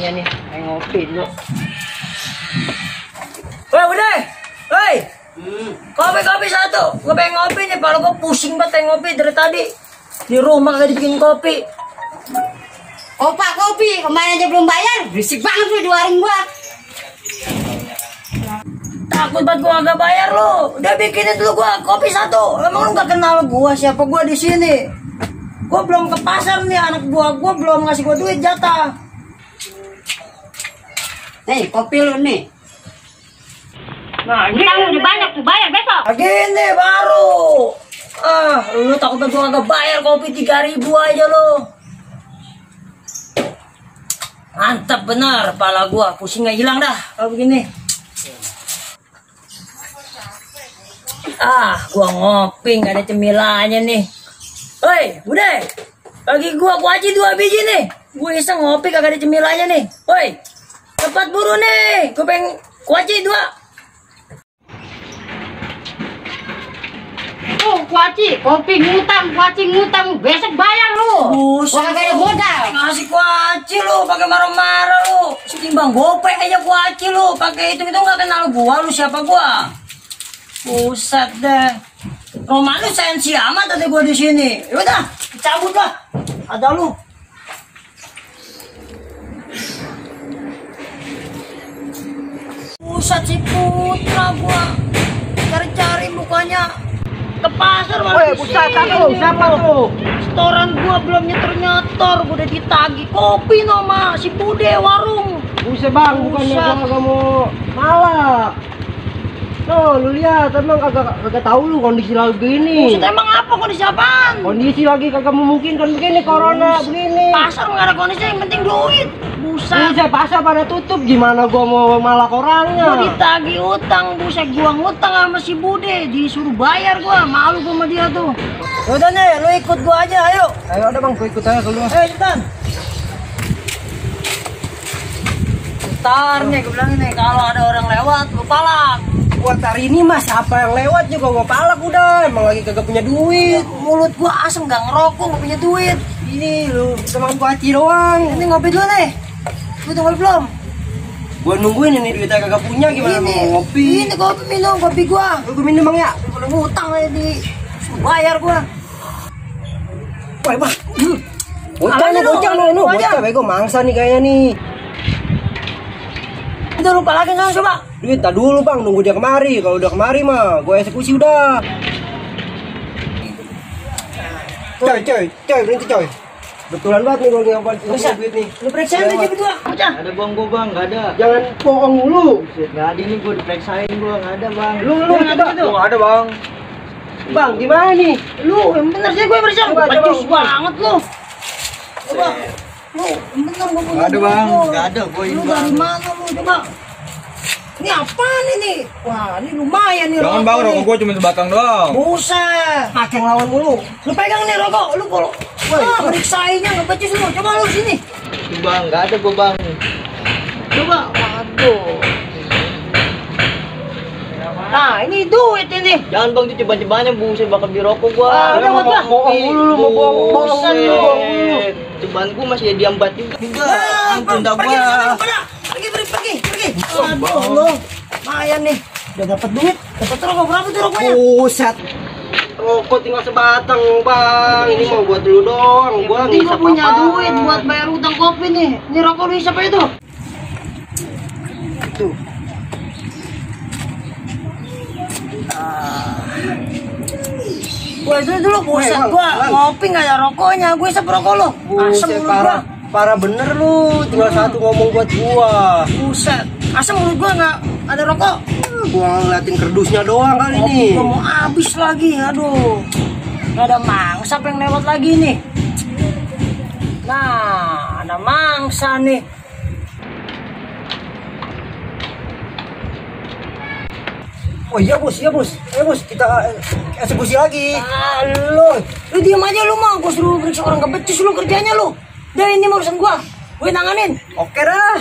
kopinya nih, kayak ngopi dulu. Woi, udah. Woi. Kopi satu. Gue pengen ngopi nih, kalau gue pusing banget pengen ngopi dari tadi. Di rumah gak dibikin kopi. Opa kopi, kemarin aja belum bayar. Berisik banget lu di warung gua. Takut banget gua agak bayar lu. Udah bikinin dulu gua kopi satu. Emang lu gak kenal gua, siapa gua di sini? Gua belum ke pasar nih, anak buah gua belum ngasih gua duit jatah. Nih, kopi lu nih. Nah, ini Utang udah banyak tuh, bayar besok. gini baru. Lu takut banget gua agak bayar kopi 3.000 aja lu. Mantap benar, kepala gua pusing gak hilang dah kalau begini. Gua ngopi nggak ada cemilannya nih. Woi, udah. Bagi gua kuaci 2 biji nih. Gua iseng ngopi kagak ada cemilannya nih. Woi, cepat buru nih. Gua pengen kuaci 2. Tuh, kopi ngutang, besok bayar lu. Buset, Gua kagak ada modal. ngasih kuaci lu, pakai marah-marah lu. Setimbang gopeng aja kuaci lu, pakai itu nggak kenal gua, lu siapa gua? Buset deh. Rumah lu sensi amat tadi gua di sini. Yaudah, cabut lah. Ada lu. Buset si Putra gua. Cari-cari mukanya. Ke pasar malah di sini. Siapa tuh? Setoran gua belum nyetor, gua udah ditagih kopi sama si Bude warung. Buset bang, bukannya gua kagak mau malak. Tuh, lu lihat, emang kagak tahu lu kondisi lagi begini. Buset, emang apa kondisi apaan? Kondisi lagi kagak memungkinkan begini, corona begini. Pasar nggak ada kondisi, yang penting duit. Buset. Buset, pasar pada tutup, gimana gua mau malak Gua orangnya? ditagih utang, buset gua ngutang sama si Bude, disuruh bayar gua, malu gua sama dia tuh. Udah nih, lu ikut gua aja, ayo. Ayo udah bang, gua ikut aja dulu. Cepetan. Ntar nih, gua bilangin nih, kalau ada orang lewat, gua palak. Buat hari ini mas, siapa yang lewat juga gua palak udah. Emang lagi kagak punya duit. Mulut gua asem, gak ngerokok, gak punya duit. Ini lu cuma kuaci doang. Ini ngopi dulu nih. Lu tunggu belum? Gua nungguin ini duitnya kagak punya, gimana mau ngopi? Ini kopi minum, kopi gua. Lu gua minum bang ya. Udah ngutang aja suruh bayar gua. Woi bang. Alah, Bocah nih, lu, bocah lu, nih, lu aja. bocah bego mangsa nih kayaknya nih. Udah lupa lagi nggak coba? Duit tak dulu bang, nunggu dia kemari. Kalau udah kemari mah, gue eksekusi udah. Coy, berhenti coy. Betulan banget nih gue nggak punya duit nih. Lu periksa aja berdua, bocah. Ada bang, gua bang, nggak ada. Jangan bohong mulu. Nggak ada ini, gua diperiksain gua nggak ada bang. Lu Nggak ada coba. gitu. Nggak ada bang. Bang, gimana nih? Lu yang bener sih gue periksa. Coba, Bajus coba. banget lu. Coba. Lu yang bener gua punya Nggak ada, duit Bang. lu. Nggak ada, gua ini, Lu Bang. dari mana lu coba? Ini apaan ini? Wah, ini lumayan nih Jangan rokok bang, nih. rokok gua cuma sebatang doang. Buset, makin lawan mulu. Lu pegang nih rokok, lu kalau periksainnya nggak becus lu. Coba lu sini. Itu bang, nggak ada gua bang. Coba, waduh. Nah, ini duit ini. Jangan bang, itu coba-cobanya buset bakal beli rokok gua. Udah, udah. Bohong mulu lu, mau bohong lu. Cobaan gua masih diambat juga. Ampun dah Pergi gua. sana, pada. Pergi. Aduh, lu. Lumayan nih. Udah dapat duit. Dapat rokok berapa tuh rokoknya? Buset. Rokok tinggal sebatang bang. Ini mau buat lu doang. Gua Nanti gua ngisap punya apaan. duit buat bayar utang kopi nih. Ini rokok lu hisap aja tuh. Tuh. Gua itu dulu buset Bang, gua Bang. ngopi nggak ada rokoknya. Gue hisap rokok lu. Asem Buset, mulut gua. parah bener lu. Tinggal satu ngomong buat gua. Buset. Asem mulut gua nggak ada rokok. Gua ngeliatin kerdusnya doang kali Kopi nih. gua mau habis lagi. Aduh. Nggak ada mangsa yang lewat lagi nih. Nah, ada mangsa nih. Oh iya bos, kita eksekusi lagi. Lu diam aja lu mah, gua suruh periksa orang kebecus lu kerjanya lu. Dah ini mau urusan gua nanganin. Oke dah.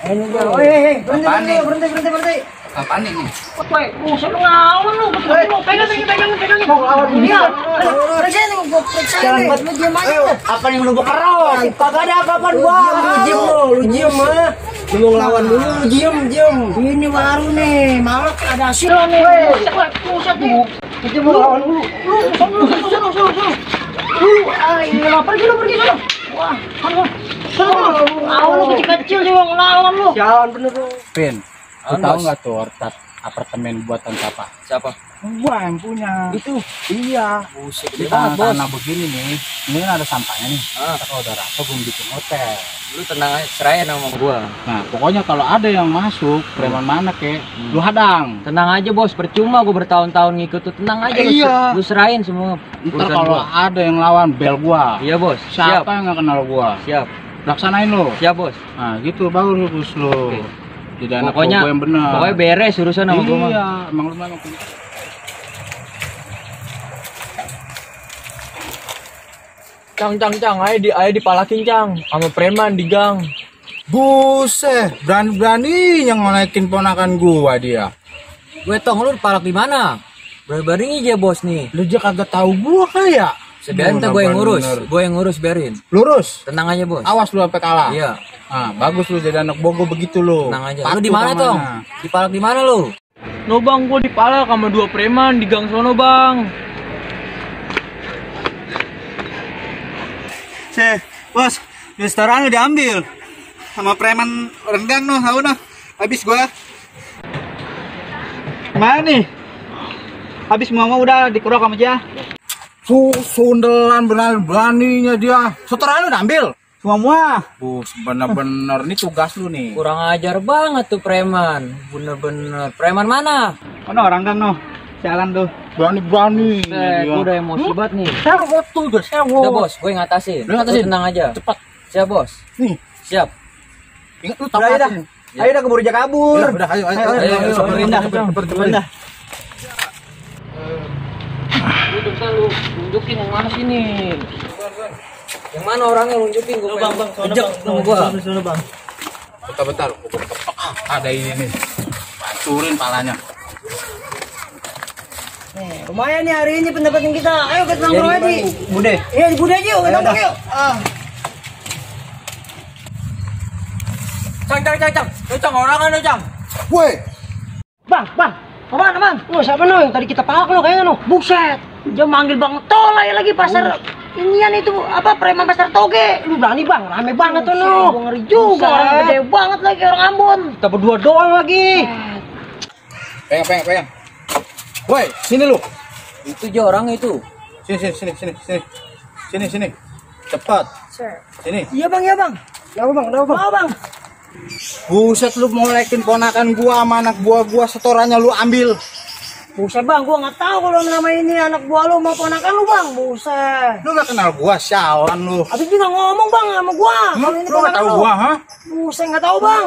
Ini gua, berhenti. Apaan nih? Woi, buset lu ngawon lu, betul lu pegang pegang. Mau lawan Iya. gua. Periksa nih, gua periksa Jangan nih. buat Lu diam aja. Ayo, apa yang lu bekeron? Kagak ada apa-apa gua. Lu diem mah. Lu mau ngelawan dulu, lu diem. Ini baru nih, malah ada hasil nih. Pusat nih. Kita mau ngelawan dulu. Pergi lu. Wah, lu kecil sih bang, lawan lu. Jalan bener lu. Pin, lu tahu nggak tuh apartemen buatan siapa? Siapa? Gua yang punya. Itu iya. Buset, Di gede banget, Bos. tanah begini nih, ini kan ada sampahnya nih. Ah. Kalau udah rasa gue bikin hotel. Lu tenang aja, serahin sama gua. Nah, pokoknya kalau ada yang masuk, preman mana kek, lu hadang. Tenang aja bos, percuma gue bertahun-tahun ngikut tuh, tenang aja Iya. lu serahin semua Ntar urusan kalau gua. ada yang lawan bel gua. Iya bos, siap, Siapa yang nggak kenal gua? siap, Laksanain lu. siap bos. Nah, gitu baru bagus lu. Oke. Jadi anak Pokoknya, gua yang benar. pokoknya beres urusan sama gue mah. Iya, emang lu memang punya. Cang, ayo dipalakin cang, sama preman di gang. Buset, berani yang ngolekin ponakan gua dia. Gue tong lu dipalak di mana? Berbaring aja bos nih. Lu aja kagak tahu gua kayak. Sebentar gue yang ngurus, biarin. Lurus. Tenang aja bos. Awas lu sampai kalah. Iya, Ah, bagus lu jadi anak bogo begitu lu. tenang aja. Lu Patuh di mana sama tong? mana. Dipalak di mana lu? No bang, gue dipalak sama 2 preman di gang sono bang. Bos, restoran udah diambil sama preman rendang noh, tahu noh. Habis gua. Mana nih? Habis mau udah dikurok sama dia. Sundelan beraninya dia. Setoran udah ambil. Semua. Bus, bener-bener nih tugas lu nih. Kurang ajar banget tuh preman. Bener-bener. Preman mana? Mana orang gang noh. Jalan tuh. Berani-berani. Gue udah emosi banget nih. Sewot tuh, udah sewot. Udah bos, gue ngatasin. Lu ngatasin? Lu tenang aja. Cepat. Siap bos. Nih, Siap. ingat lu Udah, tapatin. Ayo dah keburu aja kabur. Udah, ayo. Sabarin dah. Sabarin dah. Lu bentar lu tunjukin yang mana sini. Yang mana orangnya lunjukin gue pengen kejek sama gua. Bentar. Gua ketok. Ada ini nih. Hancurin palanya. Lumayan nih hari ini pendapatan kita. Ayo kita nongkrong aja. Bude. Iya di Bude aja yuk, kita nongkrong yuk. Cang, orangan lu cang. Woi, Bang. Aman. Lu siapa lu yang tadi kita palak lu kayaknya lu? Buset. Dia manggil Bang Tolay lagi pasar inian itu apa preman pasar Toge. Lu berani Bang, rame banget tuh lu. Gua ngeri juga, orang gede banget lagi orang Ambon. Kita berdua doang lagi. pegang. Woi, sini lu. Itu aja orangnya itu. Sini. Cepat. Sini. Iya Bang. Ya Bang, kenapa Bang? Mau Bang. Buset lu molekin ponakan gua sama anak buah gua, setorannya lu ambil. Buset Bang, gua nggak tahu kalau nama ini anak buah lu mau ponakan lu Bang. Buset. Lu gak kenal gua, sialan lu. Habis dia nggak ngomong Bang sama gua. Kalau ini Lu gak ponakan tahu lu. gua, ha? Buset nggak tahu Bang.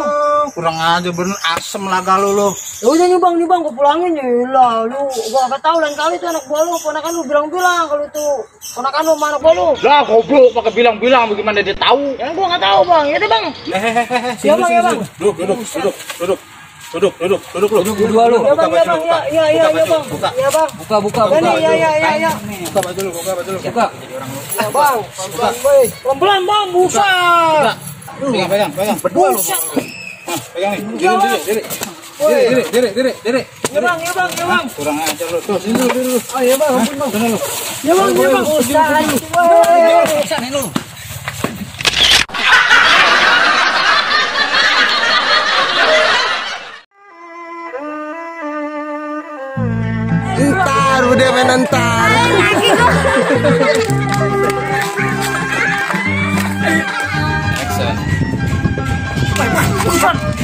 Kurang aja bener asem laga lu. Ya udah nih Bang, gua pulangin ya. Lah lu, gua nggak tahu lain kali tuh anak buah lu ponakan lu bilang-bilang kalau itu ponakan lu sama anak buah lu. Lah goblok pakai bilang-bilang bagaimana dia tahu? Ya gua nggak tahu Bang. Ya deh Bang. Sini, Bang, ya, Bang. Duduk lu. Berdua lu. Ya Bang, ya Bang. Ya Bang. Buka. Ya Bang. Buka. Ya nih, ya. Buka baju lu. Buka. Ya Bang. Pelan-pelan Bang, buset. Pegang. Berdua lu. Nah, pegang nih. Diri. Ya Bang. Kurang ajar lu. Tuh, sini dulu. Oh ya Bang, ampun Bang. Sana lu. Ya Bang. Buset. Sana lu. Ntar udah main ntar. Action.